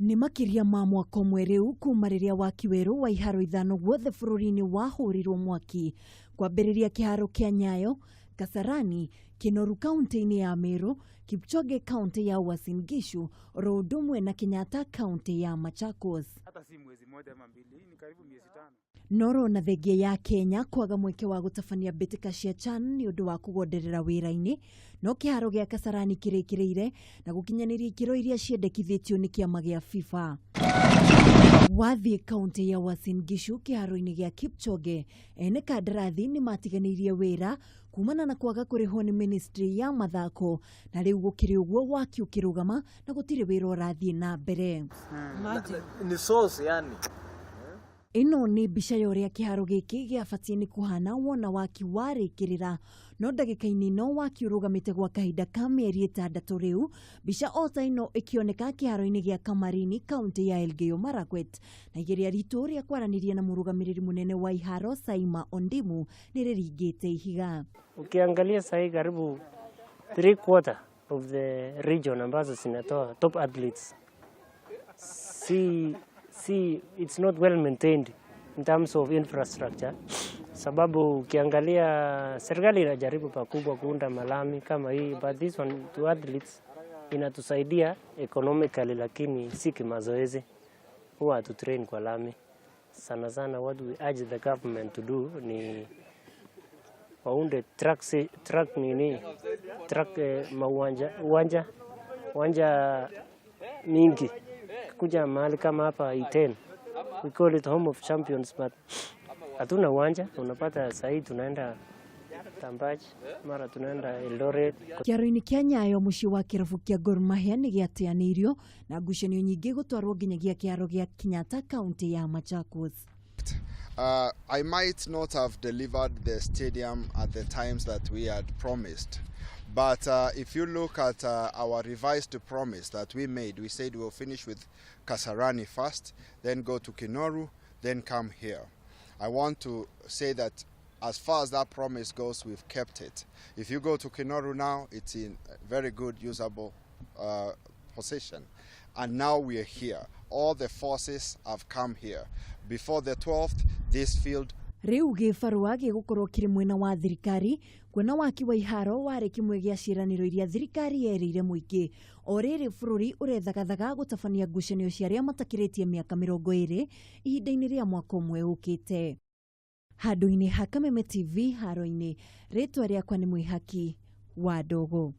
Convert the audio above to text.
Nĩ makĩria ma mwaka ũmwe rĩu kuma rĩrĩa waki werũ wa iharo ithano guothe bũrũri-inĩ wahũrirwo mwaki, kwambĩrĩria kĩharo kĩa Nyayo, Kasarani, Kinoru kaunti-inĩ ya Meru, Kipchoge kaunti ya Uasin Gishu, oro ũndũ ũmwe na Kenyatta kaunti ya Machakos. Hata si mwezi mmoja ama mbili, hii ni karibu miezi 5. Noro na thengia ya Kenya kwaga mweke wa gũtabania mbĩtĩka cia CHAN nĩ ũndũ wa kũgonderera wĩra-inĩ, no kĩharo gĩa Kasarani kĩrĩkĩrĩire na gũkinyanĩria ikĩro iria ciendekithĩtio nĩ kĩama gĩa FIFA. Wathiĩ kaunti ya Uasin Gishu kĩharo-inĩ gĩa Kipchoge, ene kandarathi nĩ matiganĩirie wĩra kumana na kwaga kũrĩhwo nĩ ministry ya mathako, na rĩu gũkĩrĩ ũguo waki ũkĩrũgama na gũtirĩ wĩra ũrathiĩ na mbere. Ni source yani. Ĩno nĩ mbica ya ũrĩa kĩharo gĩkĩ gĩabatiĩ nĩ kũhana wona waki warĩkĩrĩra, no ndagĩka-inĩ ĩno waki ũrũgamĩte gwa kahinda ka mĩeri 6 rĩu. Mbica o ta ĩno ĩkĩoneka kĩharo-inĩ gĩa Kamarini, kaunti ya Elgeyo Marakwet, na igeria ritũ rĩa kwaranĩria na mũrũgamĩrĩri mũnene wa iharo Saima Ondimu nĩ rĩringĩte ihiga. Ukiangalia sahii karibu three quarter of the region ambazo zinatoa top athletes, si it's not well maintained in terms of infrastructure, sababu ukiangalia serikali inajaribu pakubwa kuunda malami kama hii, but this one to athletes inatusaidia economically, lakini si kimazoezi. Huwa hatutrain kwa lami sana sana. What we urge the government to do ni waunde track, track nini, track, mauwanja uwanja mingi kuja mahali kama hapa Iten, we call it home of champions, but hatuna uwanja. Unapata sahii tunaenda Tambach, mara tunaenda Eldoret. Kĩharo-inĩ kĩa Nyayo, mũciĩ wa kĩrabu kĩa Gor Mahia, nĩ gĩateanĩirio na ngucanio nyingĩ gũtwarwo nginyagia kĩharo gĩa Kenyatta, kaunti ya Machakos. I might not have delivered the stadium at the times that we had promised. But if you look at our revised promise that we made, we said we'll finish with Kasarani first, then go to Kinoru, then come here. I want to say that as far as that promise goes, we've kept it. If you go to Kinoru now, it's in very good usable position. And now we are here. All the forces have come here. Before the 12th, this field Rĩu gĩbarũa gĩgũkorwo kĩrĩ mwena wa thirikari, kuona waki wa iharo warĩ kĩmwe gĩa ciĩranĩro iria thirikari yerĩire mũingĩ o rĩrĩ bũrũri ũrethagathaga gũtabania ngucanio cia arĩa matakĩrĩtie mĩaka 20 ihinda-inĩ rĩa mwaka ũmwe ũkĩte. Handũ-inĩ ha Kameme TV haro-inĩ, rĩtwa rĩakwa nĩ Mwĩhaki wa Ndogo.